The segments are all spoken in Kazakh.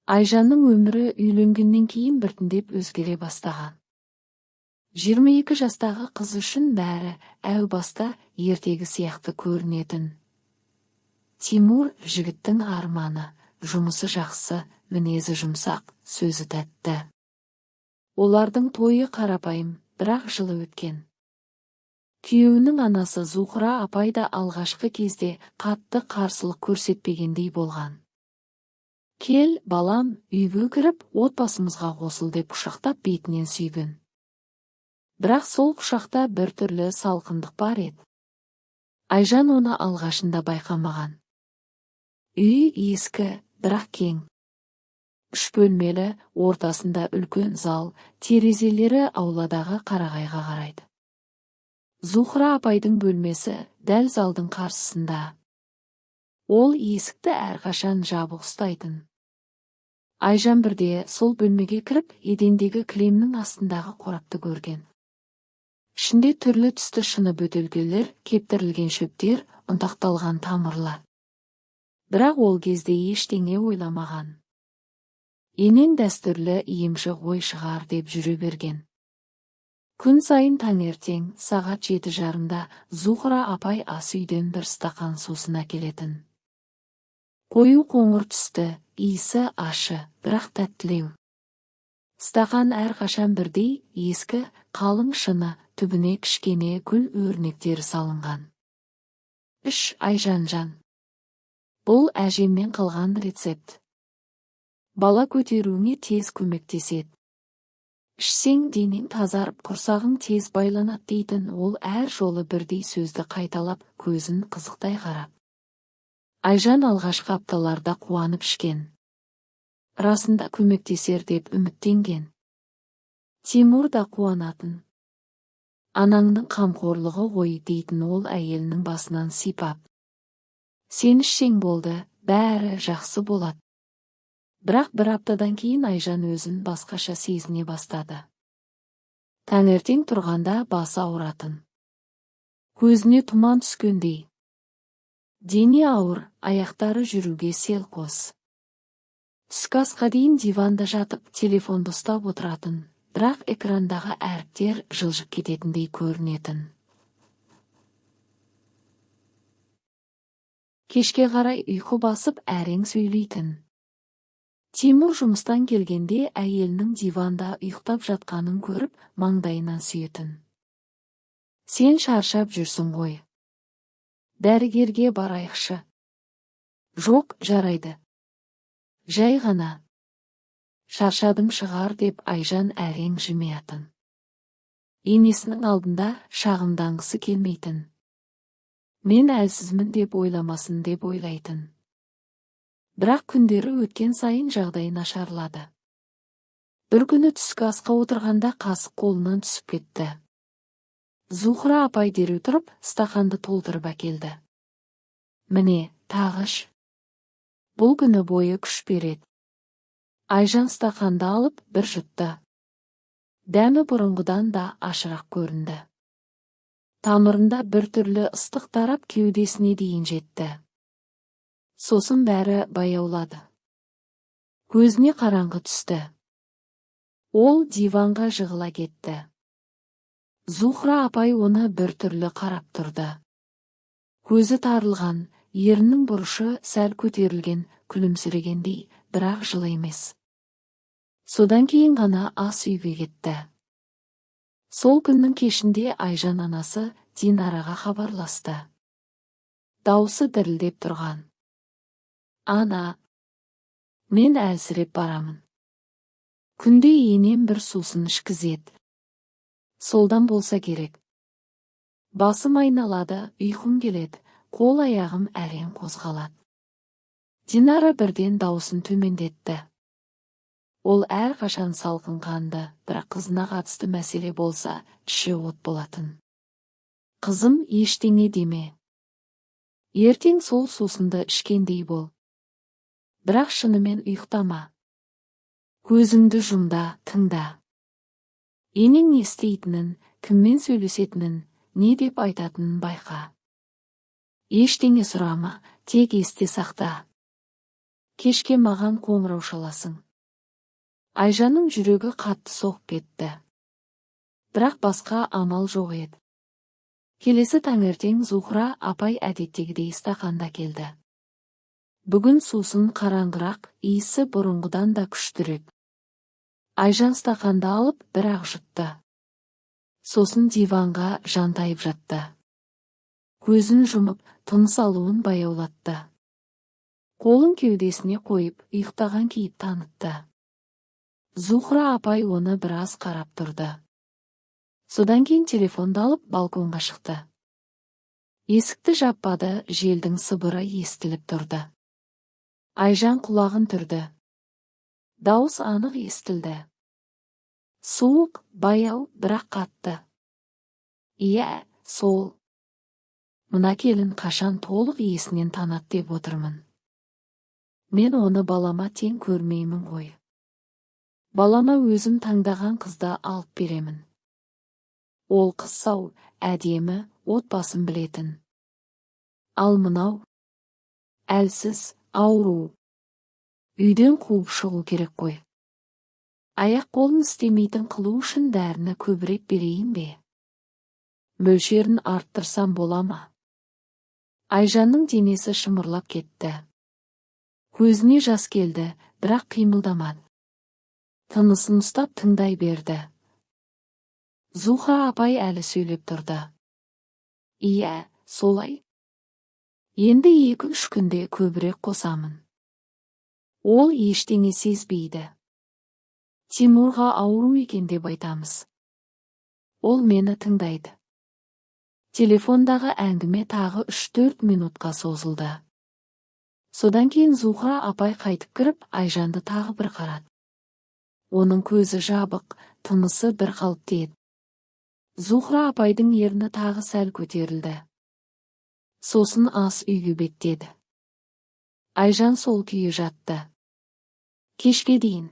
Айжанның өмірі үйленгеннен кейін біртіндеп өзгере бастаған. 22 жастағы қыз үшін бәрі әу баста ертегі сияқты көрінетін. Тимур жігіттің арманы, жұмысы жақсы, мінезі жұмсақ, сөзі тәтті. Олардың тойы қарапайым, бірақ жылы өткен. Күйеуінің анасы Зухра апай да алғашқы кезде қатты қарсылық көрсетпегендей болған. Кел, балам, үйге кіріп, отбасымызға қосыл деп құшақтап бетінен сүйген. Бірақ сол құшақта бір түрлі салқындық бар еді. Айжан оны алғашында байқамаған. Үй ескі, бірақ кең. Үш бөлмелі, ортасында үлкен зал, терезелері ауладағы қарағайға қарайды. Зухра апайдың бөлмесі дәл залдың қарсысында. Ол есікті әрқашан жабық ұстайтын. Айжан бірде сол бөлмеге кіріп, едендегі кілемнің астындағы қорапты көрген. Ішінде түрлі түсті шыны бөтелкелер, кептірілген шөптер, ұнтақталған тамырлар. Бірақ ол кезде ештеңе ойламаған. Енең дәстүрлі емші ғой шығар деп жүре берген. Күн сайын таңертең сағат 7:30-да Зухра апай ас үйден бір стақан сусын әкелетін. Қою қоңыр түсті, иісі ашы, бірақ тәттілеу. Стақан әрқашан бірдей, ескі, қалың шыны, түбіне кішкене гүл өрнектері салынған. Іш, Айжанжан. Бұл әжемнен қалған рецепт. Бала көтеруіңе тез көмектеседі. Ішсең денең тазарып, құрсағың тез байланады дейтін ол әр жолы бірдей сөзді қайталап, көзін қызықтай қарап. Айжан алғашқы апталарда қуанып ішкен. Расында көмектесер деп үміттенген. Тимур да қуанатын. Анаңның қамқорлығы ғой дейтін ол әйелінің басынан сипап. Сен ішсең болды, бәрі жақсы болады. Бірақ бір аптадан кейін Айжан өзін басқаша сезіне бастады. Таңертең тұрғанда басы ауыратын. Көзіне тұман түскендей. Дене ауыр, аяқтары жүруге селқос. Түскі асқа дейін диванда жатып, телефонды ұстап отыратын, бірақ экрандағы әріптер жылжып кететіндей көрінетін. Кешке қарай ұйқы басып әрең сөйлейтін. Тимур жұмыстан келгенде әйелінің диванда ұйықтап жатқанын көріп, маңдайынан сүйетін. Сен шаршап жүрсің ғой. Дәрігерге барайықшы. Жоқ, жарайды. Жай ғана. Шаршадым шығар деп Айжан әрең жымиятын. Енесінің алдында шағымданғысы келмейтін. Мен әлсізмін деп ойламасын деп ойлайтын. Бірақ күндері өткен сайын жағдайы нашарлады. Бір күні түскі асқа отырғанда қасық қолынан түсіп кетті. Зухра апай дереу тұрып, стақанды толтырып әкелді. Міне, тағы іш. Бұл күні бойы күш береді. Айжан стақанды алып, бір жұтты. Дәмі бұрынғыдан да ашырақ көрінді. Тамырында бір түрлі ыстық тарап кеудесіне дейін жетті. Сосын бәрі баяулады. Көзіне қараңғы түсті. Ол диванға жығыла кетті. Зухра апай оны бір түрлі қарап тұрды. Көзі тарылған, ерінің бұрышы сәл көтерілген, күлімсірегендей, бірақ жылы емес. Содан кейін ғана ас үйге кетті. Сол күннің кешінде Айжан анасы Динараға хабарласты. Даусы дірілдеп тұрған. Ана, мен әлсіреп барамын. Күнде енем бір сусын ішкізеді. Солдан болса керек. Басым айналады, ұйқым келеді, қол аяғым әрең қозғалады. Динара бірден даусын төмендетті. Ол әрқашан салқын қанды, бірақ қызына қатысты мәселе болса, іші от болатын. Қызым, ештеңе деме. Ертең сол сусынды ішкендей бол. Бірақ шынымен ұйықтама. Көзіңді жұмда, тыңда. Енең не істейтінін, кіммен сөйлесетінін, не деп айтатынын байқа. Ештеңе сұрама, тек есте сақта. Кешке маған қоңырау шаласың. Айжанның жүрегі қатты соғып кетті. Бірақ басқа амал жоқ еді. Келесі таңертең Зухра апай әдеттегідей стақанда келді. Бүгін сусын қараңғырақ, иісі бұрынғыдан да күштірек. Айжан стақанды алып, бір-ақ жұтты. Сосын диванға жантайып жатты. Көзін жұмып, тыныс алуын баяулатты. Қолын кеудесіне қойып, ұйықтаған кейіп танытты. Зухра апай оны біраз қарап тұрды. Содан кейін телефонды алып, балконға шықты. Есікті жаппады, желдің сыбыры естіліп тұрды. Айжан құлағын түрді. Дауыс анық естілді. Суық, баяу, бірақ қатты. Иә, сол. Мына келін қашан толық есінен танады деп отырмын. Мен оны балама тең көрмеймін ғой. Балама өзім таңдаған қызды алып беремін. Ол қыз сау, әдемі, отбасын білетін. Ал мынау әлсіз, ауру. Үйден қуып шығу керек қой. Аяқ қолын істемейтін қылу үшін дәріні көбірек берейін бе? Мөлшерін арттырсам бола ма? Айжанның денесі шымырлап кетті. Көзіне жас келді, бірақ қимылдамады. Тынысын ұстап тыңдай берді. Зухра апай әлі сөйлеп тұрды. Иә, солай. Енді 2-3 күнде көбірек қосамын. Ол ештеңе сезбейді. Тимурға ауру екен деп айтамыз. Ол мені тыңдайды. Телефондағы әңгіме тағы 3-4 минутқа созылды. Содан кейін Зухра апай қайтып кіріп, Айжанды тағы бір қарады. Оның көзі жабық, тынысы бір қалыпты еді. Зухра апайдың ерні тағы сәл көтерілді. Сосын ас үйге беттеді. Айжан сол күйі жатты. Кешке дейін.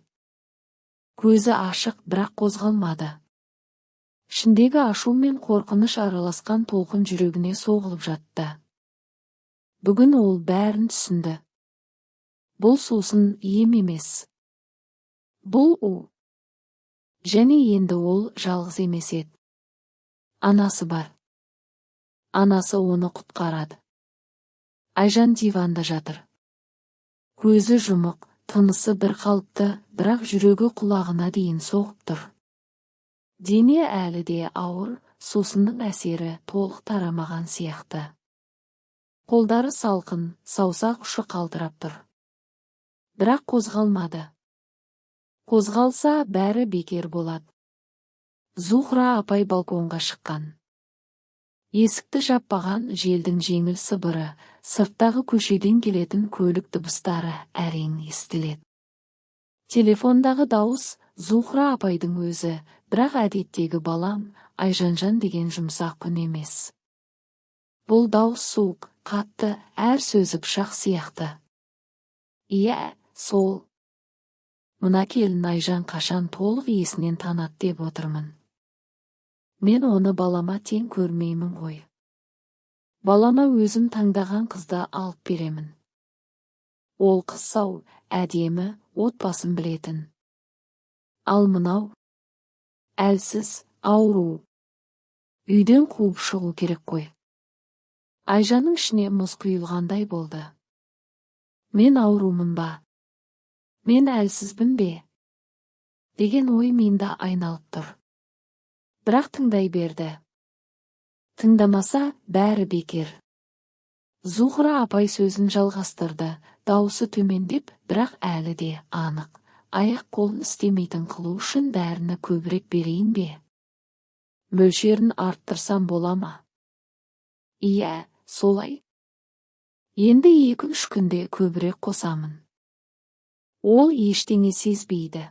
Көзі ашық, бірақ қозғалмады. Ішіндегі ашу мен қорқыныш араласқан толқын жүрегіне соғылып жатты. Бүгін ол бәрін түсінді. Бұл сусын ем емес. Бұл у. Және енді ол жалғыз емес еді. Анасы бар. Анасы оны құтқарады. Айжан диванда жатыр. Көзі жұмық, тынысы бір қалыпты, бірақ жүрегі құлағына дейін соғып тұр. Дене әлі де ауыр, сусынның әсері толық тарамаған сияқты. Қолдары салқын, саусақ ұшы қалтырап тұр. Бірақ қозғалмады. Қозғалса, бәрі бекер болады. Зухра апай балконға шыққан. Есікті жаппаған желдің жеңіл сыбыры, сырттағы көшеден келетін көлік дыбыстары әрең естіледі. Телефондағы дауыс Зухра апайдың өзі, бірақ әдеттегі балам, Айжанжан деген жұмсақ үн емес. Бұл дауыс суық, қатты, әр сөзі пышақ сияқты. Иә, сол. Мына келін Айжан қашан толық есінен танады деп отырмын. Мен оны балама тең көрмеймін ғой. Балама өзім таңдаған қызды алып беремін. Ол қыз сау, әдемі, отбасын білетін. Ал мынау әлсіз, ауру. Үйден қуып шығу керек қой. Айжанның ішіне мұз құйылғандай болды. Мен аурумын ба? Мен әлсізбін бе? Деген ой миында айналып тұр. Бірақ тыңдай берді. Тыңдамаса, бәрі бекер. Зухра апай сөзін жалғастырды, дауысы төмендеп, бірақ әлі де анық. Аяқ қолын істемейтін қылу үшін дәріні көбірек берейін бе? Мөлшерін арттырсам бола ма? Иә, солай. Енді 2-3 күнде көбірек қосамын. Ол ештеңе сезбейді.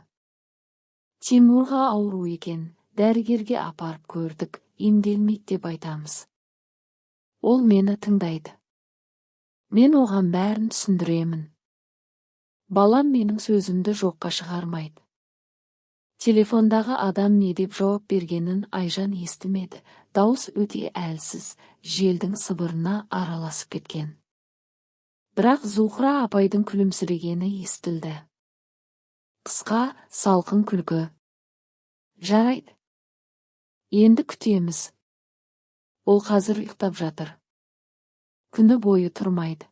Тимурға ауру екен, дәрігерге апарып көрдік, емделмейді деп айтамыз. Ол мені тыңдайды. Мен оған бәрін түсіндіремін. Балам менің сөзімді жоққа шығармайды. Телефондағы адам не деп жауап бергенін Айжан естімеді. Дауыс өте әлсіз, желдің сыбырына араласып кеткен. Бірақ Зухра апайдың күлімсірегені естілді. Қысқа, салқын күлкі. Жарайды. Енді күтеміз. Ол қазір ұйықтап жатыр. Күні бойы тұрмайды.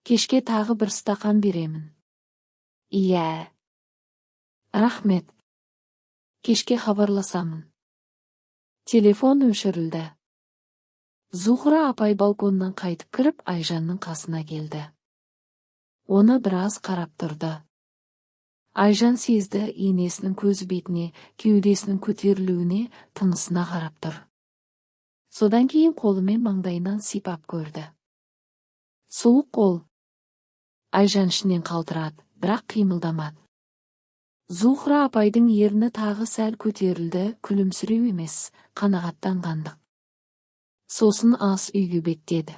Кешке тағы бір стақан беремін. Иә. Рахмет. Кешке хабарласамын. Телефон өшірілді. Зухра апай балконнан қайтып кіріп, Айжанның қасына келді. Оны біраз қарап тұрды. Айжан сезді, енесінің көзі бетіне, кеудесінің көтерілуіне, тынысына қарап тұр. Содан кейін қолымен маңдайынан сипап көрді. Суық қол. Айжан ішінен қалтырады, бірақ қимылдамады. Зухра апайдың ерні тағы сәл көтерілді, күлімсіреу емес, қанағаттанғандық. Сосын ас үйге беттеді.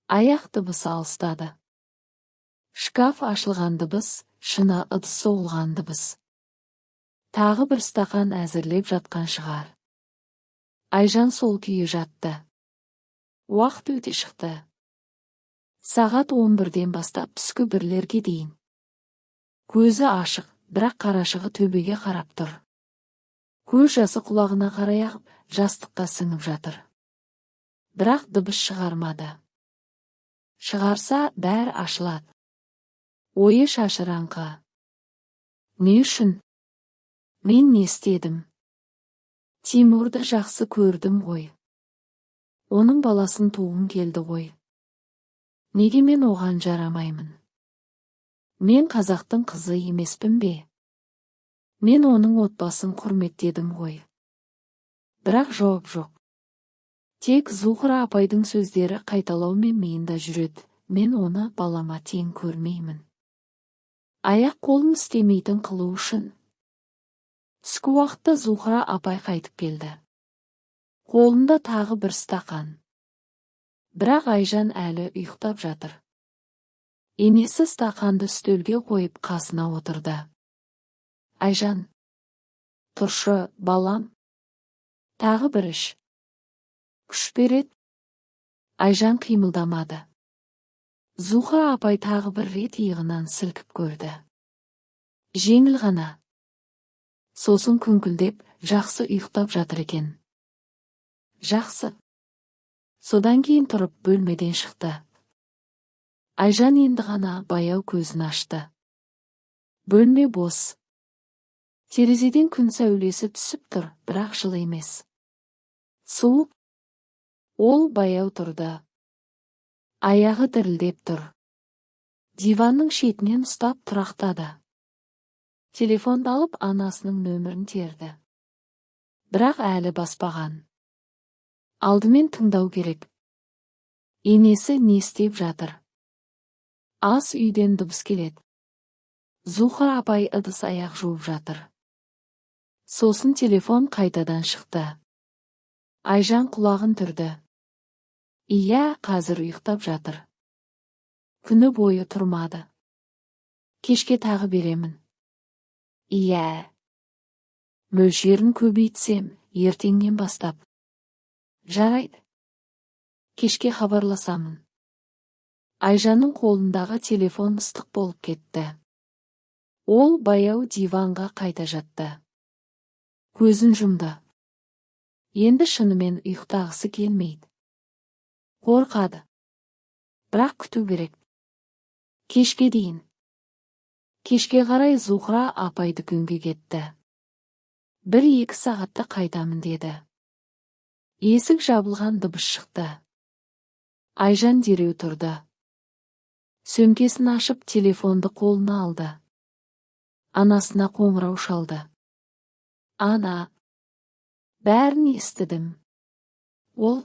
Аяқ дыбысы алыстады. Шкаф ашылған дыбыс, шыны ыдыс соғылған дыбыс. Тағы бір стақан әзірлеп жатқан шығар. Айжан сол күйі жатты. Уақыт өте шықты. Сағат 11-ден бастап түскі 1-лерге дейін. Көзі ашық, бірақ қарашығы төбеге қарап тұр. Көз жасы құлағына қарай ағып, жастыққа сіңіп жатыр. Бірақ дыбыс шығармады. Шығарса, бәрі ашылады. Ойы шашыраңқы. Не үшін? Мен не істедім? Тимурды жақсы көрдім ғой. Оның баласын туғым келді ғой. Неге мен оған жарамаймын? Мен қазақтың қызы емеспін бе? Мен оның отбасын құрметтедім ғой. Бірақ жауап жоқ. Тек Зухра апайдың сөздері қайталаумен миында жүреді. Мен оны балама тең көрмеймін. Аяқ қолын істемейтін қылу үшін. Түскі уақытта Зухра апай қайтып келді. Қолында тағы бір стақан. Бірақ Айжан әлі ұйықтап жатыр. Енесі стақанды үстелге қойып қасына отырды. Айжан, тұршы, балам. Тағы бір іш. Күш береді. Айжан қимылдамады. Зухра апай тағы бір рет иығынан сілкіп көрді. Жеңіл ғана. Сосын күңкілдеп, жақсы ұйықтап жатыр екен. Жақсы. Содан кейін тұрып бөлмеден шықты. Айжан енді ғана баяу көзін ашты. Бөлме бос. Терезеден күн сәулесі түсіп тұр, бірақ жылы емес. Суық. Ол баяу тұрды. Аяғы дірілдеп тұр. Диванның шетінен ұстап тұрақтады. Телефонды алып анасының нөмірін терді. Бірақ әлі баспаған. Алдымен тыңдау керек. Енесі не істеп жатыр? Ас үйден дыбыс келеді. Зухра апай ыдыс аяқ жуып жатыр. Сосын телефон қайтадан шықты. Айжан құлағын түрді. Иә, қазір ұйықтап жатыр. Күні бойы тұрмады. Кешке тағы беремін. Иә. Мөлшерін көбейтсем, ертеңнен бастап. Жарайды. Кешке хабарласамын. Айжанның қолындағы телефон ыстық болып кетті. Ол баяу диванға қайта жатты. Көзін жұмды. Енді шынымен ұйықтағысы келмейді. Қорқады. Бірақ күту керек. Кешке дейін. Кешке қарай Зухра апай дүкенге кетті. 1-2 сағатта қайтамын деді. Есік жабылған дыбыс шықты. Айжан дереу тұрды. Сөмкесін ашып телефонды қолына алды. Анасына қоңырау шалды. Ана, бәрін естідім. Ол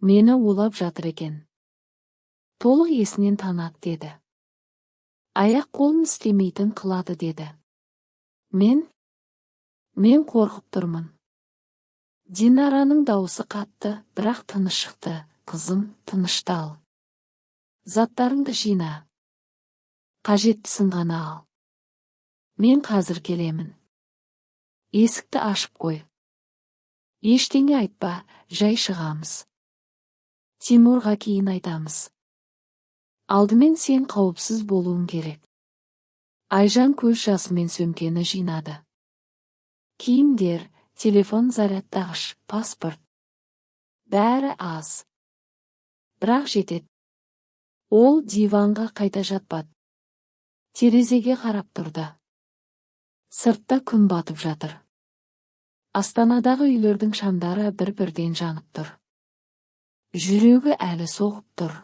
мені улап жатыр екен. Толық есінен танады деді. Аяқ қолын істемейтін қылады деді. Мен қорқып тұрмын. Динараның даусы қатты, бірақ тыныш шықты. Қызым, тыныштал. Заттарыңды жина. Қажеттісін ғана ал. Мен қазір келемін. Есікті ашып қой. Ештеңе айтпа, жай шығамыз. Тимурға кейін айтамыз. Алдымен сен қауіпсіз болуың керек. Айжан көз жасымен сөмкені жинады. Киімдер, телефон, зарядтағыш, паспорт. Бәрі аз. Бірақ жетеді. Ол диванға қайта жатпады. Терезеге қарап тұрды. Сыртта күн батып жатыр. Астанадағы үйлердің шамдары бір-бірден жанып тұр. Жүрегі әлі соғып тұр.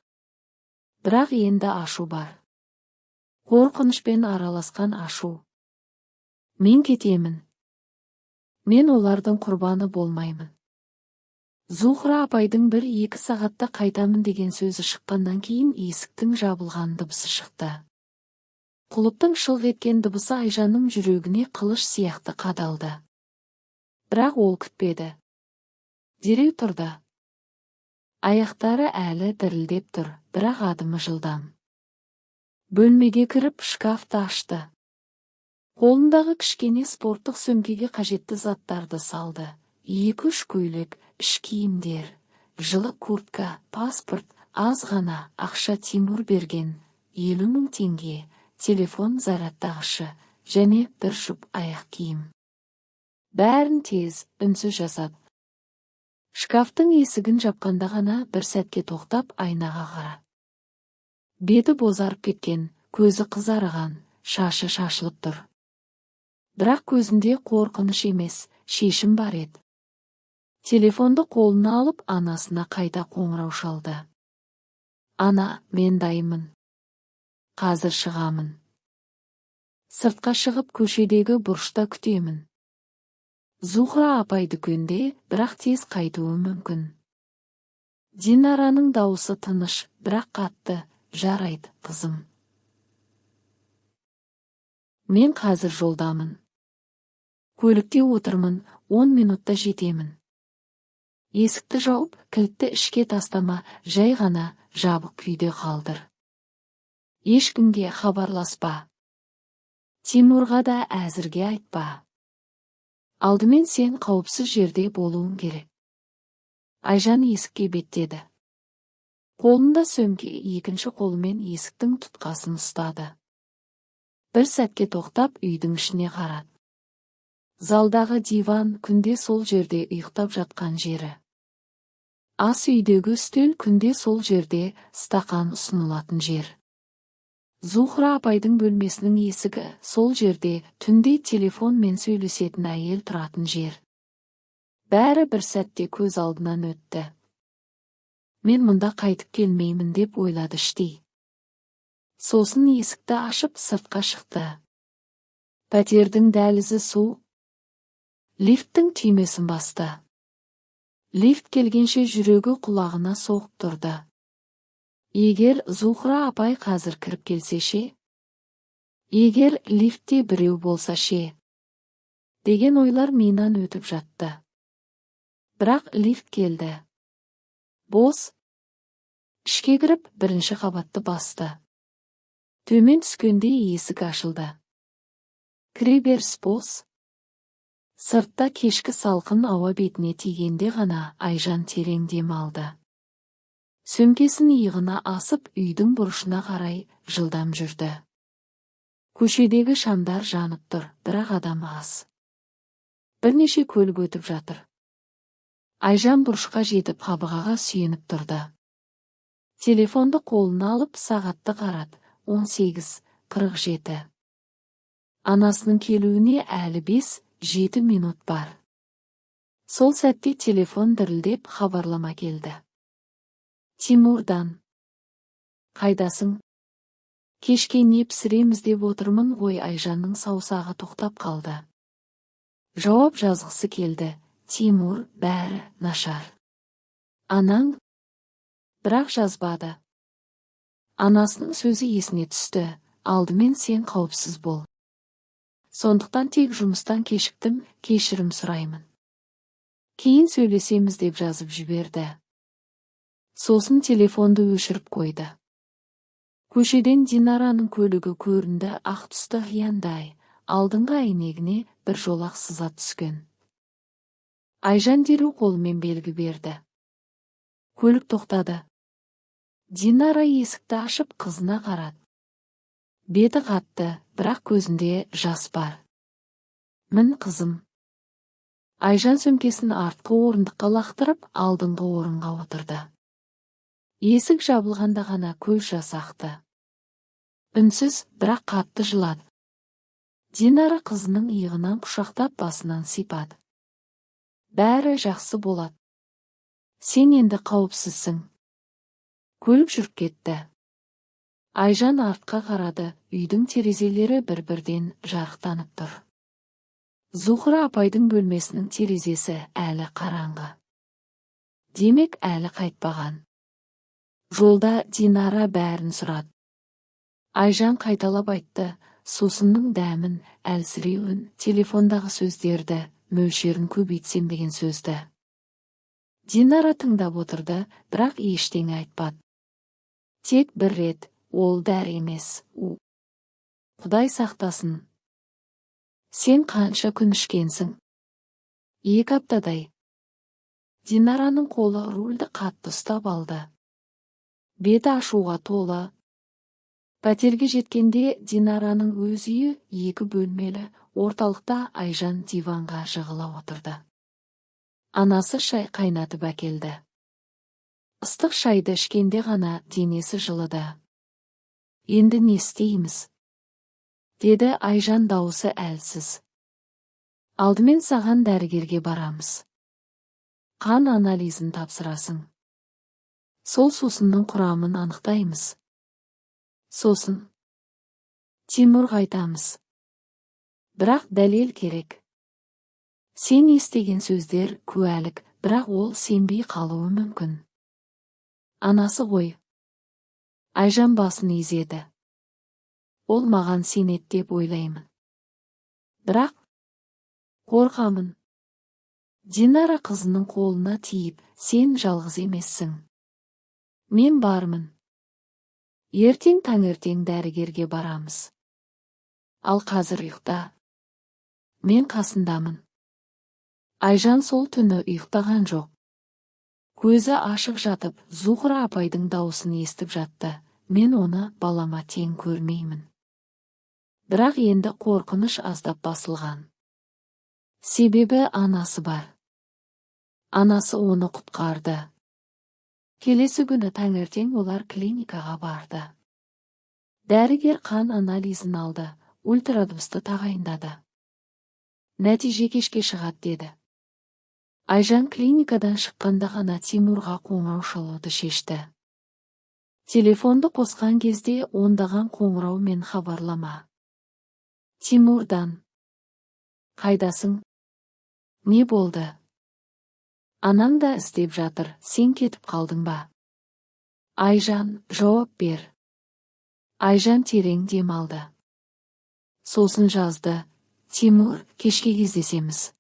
Бірақ енді ашу бар. Қорқынышпен араласқан ашу. Мен кетемін. Мен олардың құрбаны болмаймын. Зухра апайдың 1-2 сағатта қайтамын деген сөзі шыққаннан кейін есіктің жабылған дыбысы шықты. Құлыптың шылқ еткен дыбысы Айжанның жүрегіне қылыш сияқты қадалды. Бірақ ол күтпеді. Дереу тұрды. Аяқтары әлі дірілдеп тұр, бірақ адымы жылдам. Бөлмеге кіріп, шкафты ашты. Қолындағы кішкене спорттық сөмкеге қажетті заттарды салды: екі-үш көйлек, іш киімдер, жылы куртка, паспорт, аз ғана ақша, Тимур берген 50 000 теңге, телефон зарядтағышы және бір жұп аяқ киім. Бәрін тез, үнсіз жасады. Шкафтың есігін жапқанда ғана бір сәтке тоқтап, айнаға қарады. Беті бозарып кеткен, көзі қызарған, шашы шашылып тұр. Бірақ көзінде қорқыныш емес, шешім бар еді. Телефонды қолына алып, анасына қайта қоңырау шалды. «Ана, мен дайынмын. Қазір шығамын. Сыртқа шығып, көшедегі бұрышта күтемін. Зухра апай дүкенде, бірақ тез қайтуы мүмкін». Динараның дауысы тыныш, бірақ қатты: «Жарайды, қызым. Мен қазір жолдамын. Көлікте отырмын, 10 минутта жетемін. Есікті жауып, кілтті ішке тастама, жай ғана жабық күйде қалдыр. Ешкімге хабарласпа. Тимурға да әзірге айтпа. Алдымен сен қауіпсіз жерде болуың керек». Айжан есікке беттеді. Қолында сөмке, екінші қолымен есіктің тұтқасын ұстады. Бір сәтке тоқтап, үйдің ішіне қарады. Залдағы диван — күнде сол жерде ұйықтап жатқан жері. Ас үйдегі үстел — күнде сол жерде стақан ұсынылатын жер. Зухра апайдың бөлмесінің есігі — сол жерде түнде телефонмен сөйлесетін әйел тұратын жер. Бәрі бір сәтте көз алдынан өтті. «Мен мұнда қайтып келмеймін», — деп ойлады іштей. Сосын есікті ашып, сыртқа шықты. Пәтердің дәлізі суық. Лифттің түймесін басты. Лифт келгенше жүрегі құлағына соғып тұрды. Егер Зухра апай қазір кіріп келсе ше? Егер лифтте біреу болса ше? Деген ойлар миынан өтіп жатты. Бірақ лифт келді. Бос. Ішке кіріп, бірінші қабатты басты. Төмен түскенде есік ашылды. Кіреберіс бос. Сыртта кешкі салқын ауа бетіне тигенде ғана Айжан терең дем алды. Сөмкесін иығына асып, үйдің бұрышына қарай жылдам жүрді. Көшедегі шамдар жанып тұр, бірақ адам аз. Бірнеше көлік өтіп жатыр. Айжан бұрышқа жетіп, қабырғаға сүйеніп тұрды. Телефонды қолына алып, сағатты қарады: 18:47. Анасының келуіне әлі 5-7 минут бар. Сол сәтте телефон дірілдеп, хабарлама келді. Тимурдан. «Қайдасың? Кешке не пісіреміз деп отырмын ғой». Айжанның саусағы тоқтап қалды. Жауап жазғысы келді: «Тимур, бәрі нашар. Анаң…» Бірақ жазбады. Анасының сөзі есіне түсті: «Алдымен сен қауіпсіз бол. Сондықтан тек жұмыстан кешіктім, кешірім сұраймын. Кейін сөйлесеміз», — деп жазып жіберді. Сосын телефонды өшіріп қойды. Көшеден Динараның көлігі көрінді: ақ түсті «Хьяндай», алдыңғы әйнегіне бір жолақ сызат түскен. Айжан дереу қолымен белгі берді. Көлік тоқтады. Динара есікті ашып, қызына қарады. Беті қатты, бірақ көзінде жас бар. «Мін, қызым». Айжан сөмкесін артқы орындыққа лақтырып, алдыңғы орынға отырды. Есік жабылғанда ғана көз жасы ақты. Үнсіз, бірақ қатты жылады. Динара қызының иығынан құшақтап, басынан сипады. «Бәрі жақсы болады. Сен енді қауіпсізсің». Көлік жүріп кетті. Айжан артқа қарады, үйдің терезелері бір-бірден жарықтанып тұр. Зухра апайдың бөлмесінің терезесі әлі қараңғы. Демек, әлі қайтпаған. Жолда Динара бәрін сұрады. Айжан қайталап айтты: сусынның дәмін, әлсіреуін, телефондағы сөздерді, мөлшерін көбейтсем деген сөзді. Динара тыңдап отырды, бірақ ештеңе айтпады. Тек бір рет: «Ол дәрі емес, у. Құдай сақтасын». «Сен қанша күн ішкенсің?» «2 аптадай». Динараның қолы рульді қатты ұстап алды. Беті ашуға толы. Пәтерге жеткенде, Динараның өз үйі, екі бөлмелі, орталықта Айжан диванға жығыла отырды. Анасы шай қайнатып әкелді. Ыстық шайды ішкенде ғана денесі жылыды. «Енді не істейміз?» — деді Айжан дауысы әлсіз. «Алдымен саған дәрігерге барамыз. Қан анализін тапсырасың. Сол сусынның құрамын анықтаймыз. Сосын Тимурға айтамыз. Бірақ дәлел керек. Сен естіген сөздер куәлік, бірақ ол сенбей қалуы мүмкін. Анасы ғой». Айжан басын изеді. «Ол маған сенеді деп ойлаймын. Бірақ қорқамын». Динара қызының қолына тиіп: «Сен жалғыз емессің. Мен бармын. Ертең таңертең дәрігерге барамыз. Ал қазір ұйықта. Мен қасындамын». Айжан сол түні ұйықтаған жоқ. Көзі ашық жатып, Зухра апайдың даусын естіп жатты: «Мен оны балама тең көрмеймін». Бірақ енді қорқыныш аздап басылған. Себебі анасы бар. Анасы оны құтқарды. Келесі күні таңертең олар клиникаға барды. Дәрігер қан анализін алды, ультрадыбысты тағайындады. «Нәтиже кешке шығады», — деді. Айжан клиникадан шыққанда ғана Тимурға қоңырау шалуды шешті. Телефонды қосқан кезде ондаған қоңырау мен хабарлама. Тимурдан. «Қайдасың? Не болды? Анаң да іздеп жатыр, сен кетіп қалдың ба? Айжан, жауап бер». Айжан терең дем алды. Сосын жазды: «Тимур, кешке кездесеміз.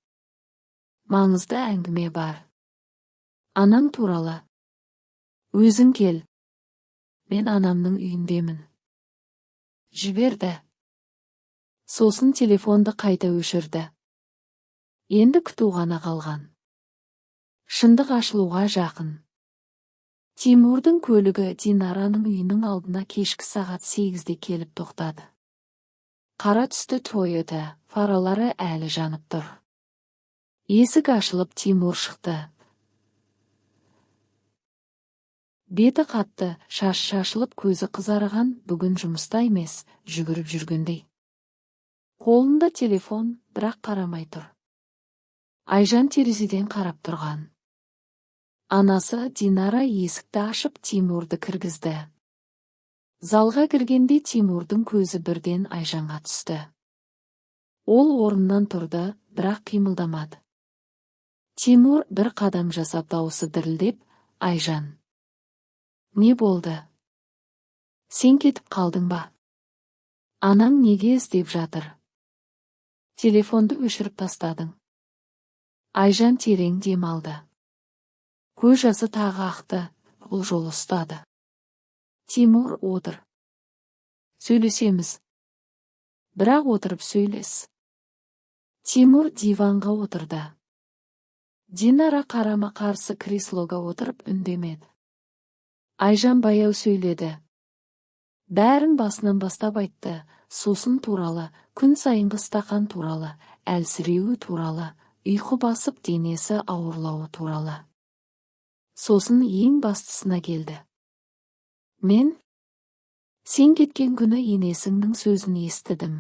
Маңызды әңгіме бар. Анаң туралы. Өзің кел. Мен анамның үйіндемін». Жіберді. Сосын телефонды қайта өшірді. Енді күту ғана қалған. Шындық ашылуға жақын. Тимурдың көлігі Динараның үйінің алдына кешкі сағат 8-де келіп тоқтады. Қара түсті «Тойота», фаралары әлі жанып тұр. Есік ашылып, Тимур шықты. Беті қатты, шаш шашылып, көзі қызарған, бүгін жұмыста емес, жүгіріп жүргендей. Қолында телефон, бірақ қарамай тұр. Айжан терезеден қарап тұрған. Анасы Динара есікті ашып, Тимурды кіргізді. Залға кіргенде Тимурдың көзі бірден Айжанға түсті. Ол орнынан тұрды, бірақ қимылдамады. Тимур бір қадам жасап, дауысы дірілдеп: «Айжан. Не болды? Сен кетіп қалдың ба? Анаң неге іздеп жатыр? Телефонды өшіріп тастадың». Айжан терең дем алды. Көз жасы тағы ақты, бұл жолы ұстады. «Тимур, отыр. Сөйлесеміз. Бірақ отырып сөйлес». Тимур диванға отырды. Динара қарама-қарсы креслоға отырып, үндемеді. Айжан баяу сөйледі. Бәрін басынан бастап айтты, сусын туралы, күн сайынғы стақан туралы, әлсіреуі туралы, ұйқы басып денесі ауырлауы туралы. Сосын ең бастысына келді. Мен сен кеткен күні енесіңнің сөзін естідім.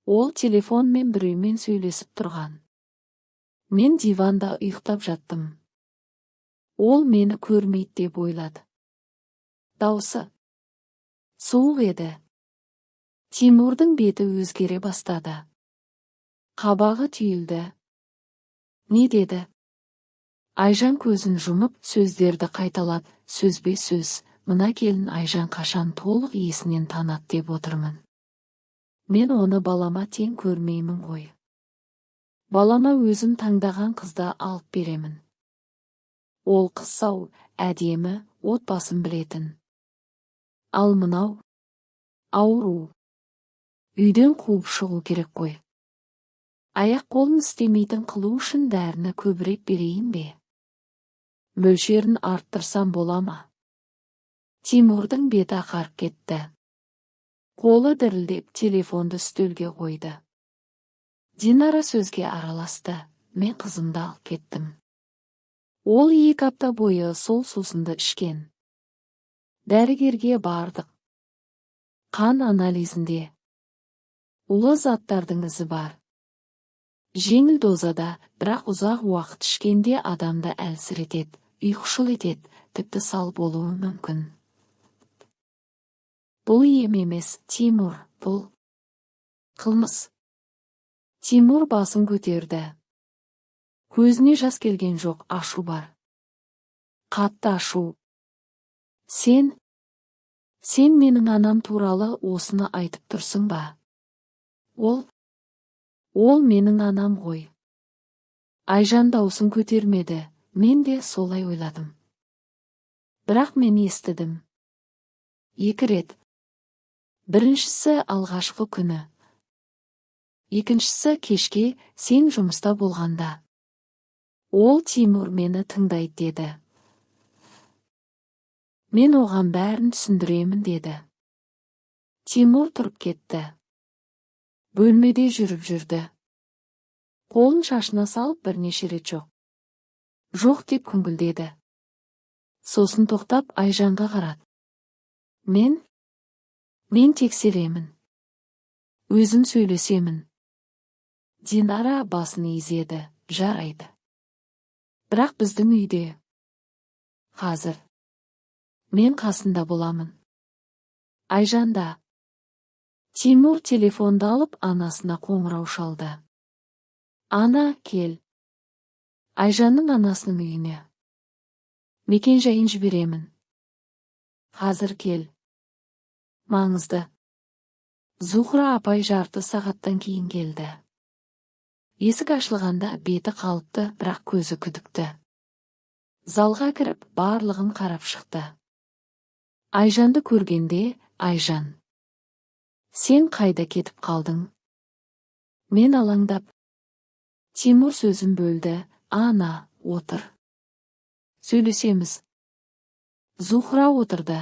Ол телефонмен біреумен сөйлесіп тұрған. Мен диванда ұйықтап жаттым. Ол мені көрмейді деп ойлады. Даусы суық еді. Тимурдың беті өзгере бастады. Қабағы түйілді. Не деді? Айжан көзін жұмып, сөздерді қайталап, сөзбе сөз, мына келін Айжан қашан толық есінен танады деп отырмын. Мен оны балама тең көрмеймін ғой. Балама өзім таңдаған қызды алып беремін. Ол қыз сау, әдемі, отбасын білетін. Ал мынау ауру. Үйден қуып шығу керек қой. Аяқ қолын істемейтін қылу үшін дәріні көбірек берейін бе? Мөлшерін арттырсам бола ма? Тимурдың беті ағарып кетті. Қолы дірілдеп телефонды үстелге қойды. Динара сөзге араласты. Мен қызымды алып кеттім. Ол 2 апта бойы сол сусынды ішкен. Дәрігерге бардық. Қан анализінде улы заттардың ізі бар. Жеңіл дозада, бірақ ұзақ уақыт ішкенде адамды әлсіретеді, ұйқышыл етеді, тіпті сал болуы мүмкін. Бұл ем емес, Тимур, бұл қылмыс. Тимур басын көтерді. Көзіне жас келген жоқ, ашу бар. Қатты ашу. Сен менің анам туралы осыны айтып тұрсың ба? Ол менің анам ғой. Айжан даусын көтермеді, мен де солай ойладым. Бірақ мен естідім. 2 рет. Біріншісі алғашқы күні. Екіншісі кешке сен жұмыста болғанда. Ол Тимур мені тыңдайды деді. Мен оған бәрін түсіндіремін деді. Тимур тұрып кетті. Бөлмеде жүріп жүрді. Қолын шашына салып бірнеше рет жоқ. Жоқ деп күңкілдеді. Сосын тоқтап Айжанға қарады. Мен тексеремін. Өзім сөйлесемін. Динара басын изеді, жарайды. Бірақ біздің үйде. Қазір. Мен қасында боламын. Айжан да. Тимур телефонды алып анасына қоңырау шалды. Ана, кел. Айжанның анасының үйіне. Мекен жайын жіберемін. Қазір кел. Маңызды. Зухра апай жарты сағаттан кейін келді. Есік ашылғанда беті қалыпты, бірақ көзі күдікті. Залға кіріп, барлығын қарап шықты. Айжанды көргенде, Айжан. Сен қайда кетіп қалдың? Мен алаңдап. Тимур сөзін бөлді. Ана, отыр. Сөйлесеміз. Зухра отырды.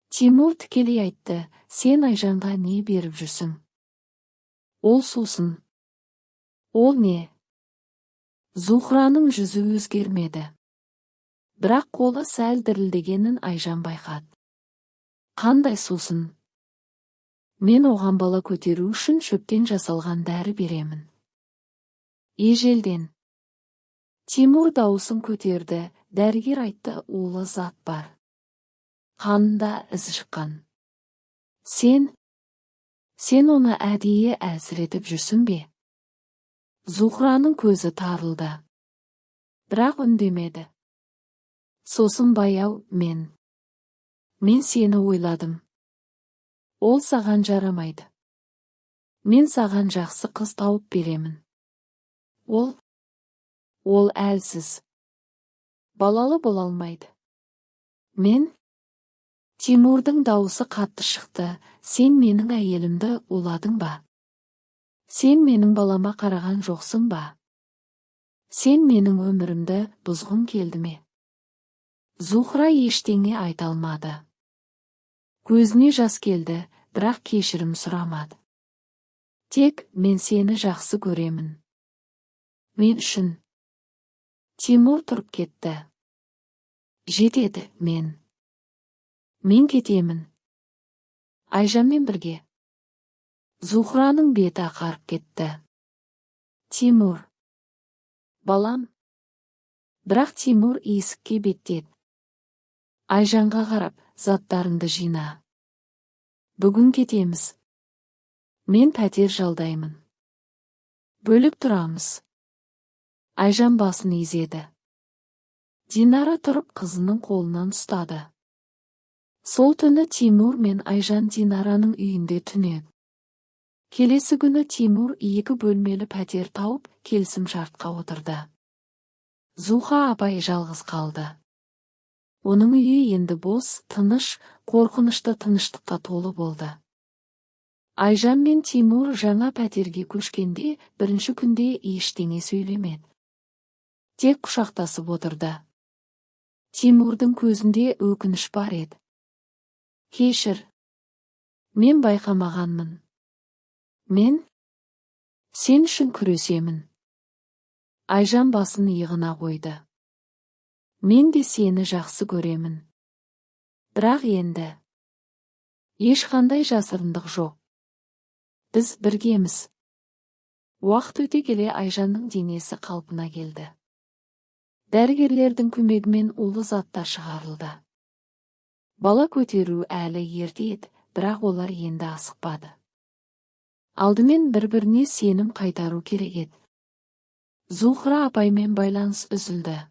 Тимур тікелей айтты, сен Айжанға не беріп жүрсің? Ол сусын. Ол не? Зухраның жүзі өзгермеді. Бірақ қолы сәл дірілдегенін Айжан байқады. Қандай сусын? Мен оған бала көтеру үшін шөптен жасалған дәрі беремін. Ежелден. Тимур даусын көтерді, дәрігер айтты, улы зат бар. Қанында із шыққан. Сен оны әдейі әлсіретіп жүрсің бе? Зухраның көзі тарылды. Бірақ үндемеді. Сосын баяу, мен сені ойладым. Ол саған жарамайды. Мен саған жақсы қыз тауып беремін. Ол әлсіз. Балалы бола алмайды. Тимурдың дауысы қатты шықты. Сен менің әйелімді уладың ба? Сен менің балама қараған жоқсың ба? Сен менің өмірімді бұзғың келді ме? Зухра ештеңе айта алмады. Көзіне жас келді, бірақ кешірім сұрамады. Тек: «Мен сені жақсы көремін. Мен үшін». Тимур тұрып кетті. «Жетеді, мен кетемін. Айжанмен бірге». Зухраның беті ағарып кетті. «Тимур, балам». Бірақ Тимур есікке беттеді. Айжанға қарап: «Заттарыңды жина. Бүгін кетеміз. Мен пәтер жалдаймын. Бөлек тұрамыз». Айжан басын изеді. Динара тұрып, қызының қолынан ұстады. Сол түні Тимур мен Айжан Динараның үйінде түнеді. Келесі күні Тимур екі бөлмелі пәтер тауып, келісім шартқа отырды. Зуха апай жалғыз қалды. Оның үйі енді бос, тыныш, қорқынышты тыныштыққа толы болды. Айжан мен Тимур жаңа пәтерге көшкенде, бірінші күнде ештеңе сөйлемеді. Тек құшақтасып отырды. Тимурдың көзінде өкініш бар еді. «Кешір. Мен байқамағанмын. Мен сен үшін күресемін». Айжан басын иығына қойды. «Мен де сені жақсы көремін. Бірақ енді ешқандай жасырындық жоқ. Біз біргеміз». Уақыт өте келе Айжанның денесі қалпына келді. Дәрігерлердің көмегімен улы заттар шығарылды. Бала көтеру әлі ерте еді, бірақ олар енді асықпады. Алдымен бір-біріне сенім қайтару керек еді. Зухра апаймен байланыс үзілді.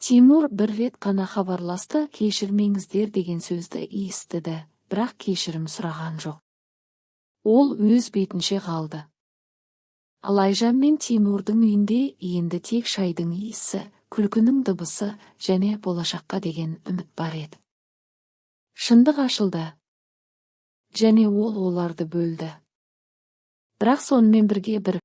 Тимур бір рет қана хабарласты, «кешірмеңіздер» деген сөзді естіді, бірақ кешірім сұраған жоқ. Ол өз бетінше қалды. Ал Айжан мен Тимурдың үйінде енді тек шайдың иісі, күлкінің дыбысы және болашаққа деген үміт бар еді. Шындық ашылды. Және ол оларды бөлді. Бірақ сонымен бірге бір